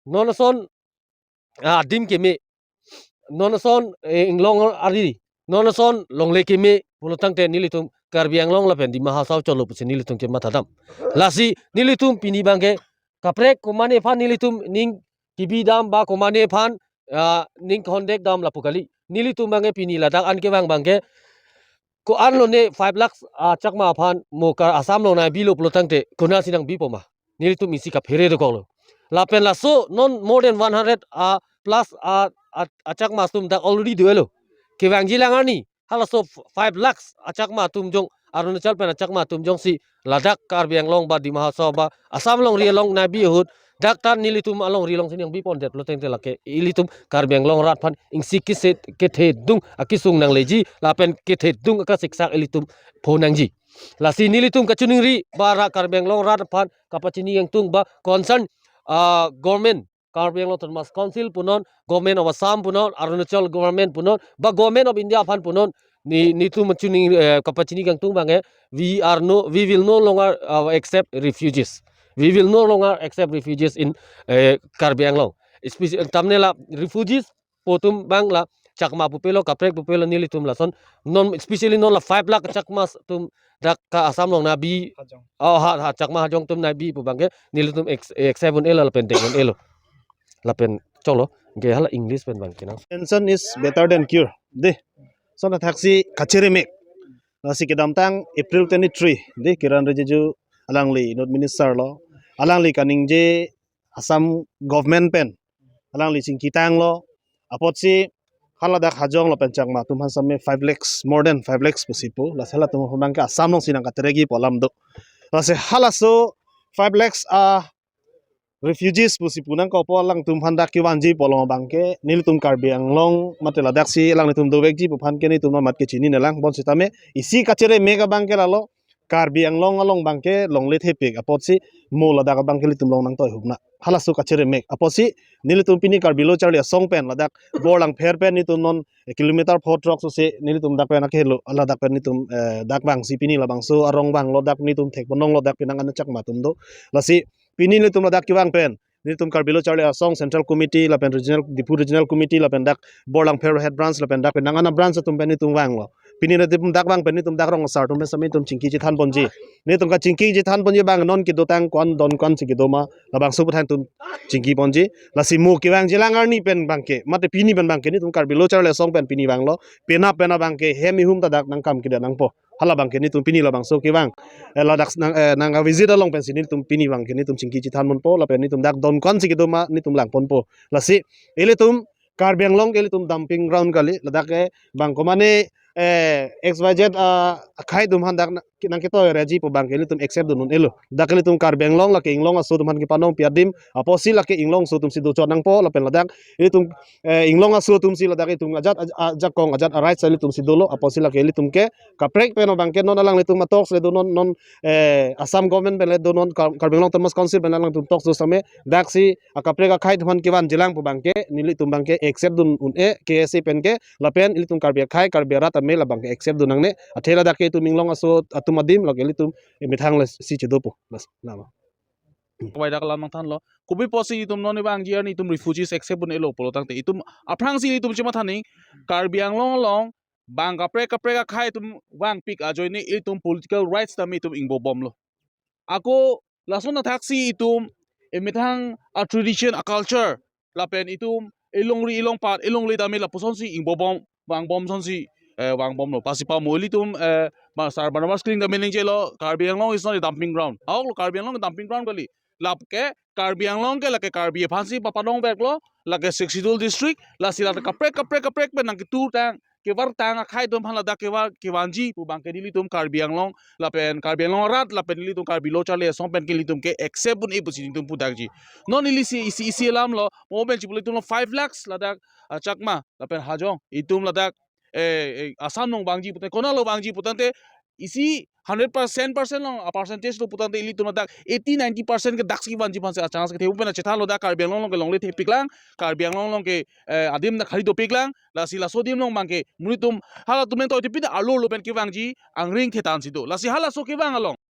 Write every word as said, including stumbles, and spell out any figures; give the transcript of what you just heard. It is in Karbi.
non ason, ah, adim keme, non ason, eh, inglong ari, non ason longle keme pulo tangte nelitum Karbi Anglong lapen Dima Hasao chotlo pusi nelitum kematha dam. Lasi nelitum pini abangke kaprek komane aphan nelitum ning kebi dam ba komane aphan, ah, ning kehondek dam lapu kali. Nelitum abangke pini ladak an kevang abangke ko-an lone five lakhs, ah, Chakma aphan mo ka Assam along nangpilo pulo tangte konatsi nangpipo ma? Nelitum isi kaphere dokoklo. Lapen laso non more than one hundred, ah, plus, ah, ah, ah, Chakma atum dak already do-elo. Kevangji lang arni halaso f-, five lakhs a Chakma atum jong, Arunachal pen a Chakma atum jongsi ladak Karbi Anglong ba Dima Hasao ba Assam alongri along nangpi ahut dak ta nelitum alongri alongsi nangpipon det pulo tangte lake ilitum Karbi Anglong arat aphan ingsi kese kethedung akesung nangleji lapen kethedung akasiksak ilitum pho nangji. Lasi nelitum kachiningri ba ra Karbi Anglong arat aphan kapachini kangtung ba concern, ah, government, Karbi Anglong Autonomous Council punon, Government of Assam punon, Arunachal Government punon, ba Government of India aphan punon, ne, netum chining, eh, kapachini kangtung abangke, we are no, we will no longer, uh, accept refugees. We will no longer accept refugees in, eh, Karbi Anglong. Especially, tamne la refugees pu atum abang la Chakma pupelo, kaprek pupelo, nelitum lason. Non, especially non la five lakh Chakma atum dak ka Assam along nangpi. Hajong. Oh, ha, ha, Chakma Hajong atum nangpi pu abangke nelitum ex-, accept un-elo lapen deng un-elo. Lapen choklo, ke hala English pen abangke nang. Prevention is better than cure. Dei. Lason athaksi kacheremek. Lasi kedamtang April twenty-three, dei, Kiren Rijiju alangli North Minister lo. Alangli kaningje Assam government pen alangli chingki tanglo. Apotsi haladak Hajong lapen Chakma atum aphan same five lakhs, more than five lakhs pusi pu. Lasi halatum abangke Assam alongsi nangkateregi pu alam do. Lasi halaso five lakhs a refugees pusi pu nangkokpo alangtum aphan dak kevanji pu along abangke nelitum Karbi Anglong mate ladaksi alanglitum dovekji pu aphan ke netum amat kechinine lang, bonsitame isi kacheremek abangke lalo Karbi Anglong along abangke longle thepik apotsi mo ladak abangke ilitum along nangtoi hupna. Halaso kacheremek apotsi nelitum pini Karbi Lo Charli Asong pen ladak Borlangpher pen netum non, eh, kilometer pho throk sose nelitum dak pen akehelo, ladak pen netum, eh, dak vangsi pini labangso arong vanglo, dak netum thekponlonglo, dak penang an Chakma atum do. Lasi pini nelitum ladak kevang pen nelitum Karbi Lo Charli Asong Central Committee lapen Regional, Diphu Regional Committee lapen dak Borlangpher Head Branch lapen dak penang an a-branch atum pen netum vanglo. Pini netum dak vang pen netum dak rong asar atum pen same netum chingki chethanponji. Netum kachingki chethanponji abang non kedotang ko-an don ko-ansi kedo ma, labangso aputhak netum chingkiponji. Lasi mo kevangji lang arni pen abangke, mate pini pen abangke netum Karbi Lo Charli Asong pen pini vanglo. Penap pen abangke hem ihum ta dak nangkam kedo nangpo. Hala abangke netum pini labangso kevang, eh, ladak nang, eh, nang a-visit along pensi netum pini abangke netum chingki chethanponpo, lapen netum dak don ko-ansi kedo ma netum langponpo. Lasi ilitum Karbi Anglong ke ilitum dumping ground kali, ladak ke bang komane, eh, X Y Z, ah, akhei atum aphan dak na-, nangketoi reji pu abangke ilitum accept dun un-elo. Dak ilitum Karbi Anglong lake inglong aso atum aphan kepanongpi adim apotsi lake inglong aso atumsi dochot nangpo lapen ladak ilitum, eh, inglong aso atumsi ladak itum ajat, aj-, ajakong ajat a-rights ilitumsi dolo apotsi lake ilitum ke kaprek pen abangke non alanglitum a-talks le do non, non, eh, Assam government pen le do non, Kar-, Karbi Anglong Autonomous Council pen alangtum talks do same daksi akaprek akhei atum aphan kevanji lang pu abangke nelitum abangke accept dun un-e K S A pen ke, lapen ilitum Karbi akhei Karbi arat ame labangke accept dun nangne. Athe ladak ke itum inglong aso atum adim lake ilitum emethang lesi chedopo. Las, lama. Kawai dak alam nangthanlo. Kopi apotsi itum non vangji arni itum refugees accept un-elo pulo tangte itum aphrangsi itum chemathaning Karbi Anglong along bang kaprek kaprek akhei atum vangpik ajoine itum political rights tame itum ingbobomlo. Ako lason athaksi itum emethang a-tradition, a-culture lapen itum elongri elongpat elongle tame lapusonsi ingbobom vangbom sonsi, eh, vangbomlo. Pasi pamo ilitum, eh, ma sar Barnabas Killing tame ningjelo, Karbi Anglong is not a dumping ground. Ahoklo, Karbi Anglong dumping ground kali. Lake Karbi Anglong ke lake Karbi aphansi papanongveklo, lake Sixth Schedule district, lasi lake kaprek kaprek kaprek pen nangketur tang, kevar tang akhei atum aphan ladak kevar kevanji pu abangke nelitum Karbi Anglong lapen Karbi Anglong arat lapen nelitum Karbi Lo Charli Asong pen ke nelitum ke accept un-e pusi nelitum pudakji. Non ili isi isi isi alamlo, mo pen chipuli itum lo five lakhs ladak, ah, Chakma lapen Hajong itum ladak, eh, eh, Assam along vangji putang, konatlo vangji putangte isi hundred percent, percent along a-percentage lo putangte ilitum ladak eighty ninety percent ke daksi vanji aphansi a-chance kethe. Pen achethanlo dak Karbi Anglong along ke longle thepik lang, Karbi Anglong along ke, eh, adim dak khali dopik lang, lasi laso adim along abangke monit atum halatum nangtoi thepik ta arlo lo pen kevangji angring thetan si do. Lasi halaso kevang along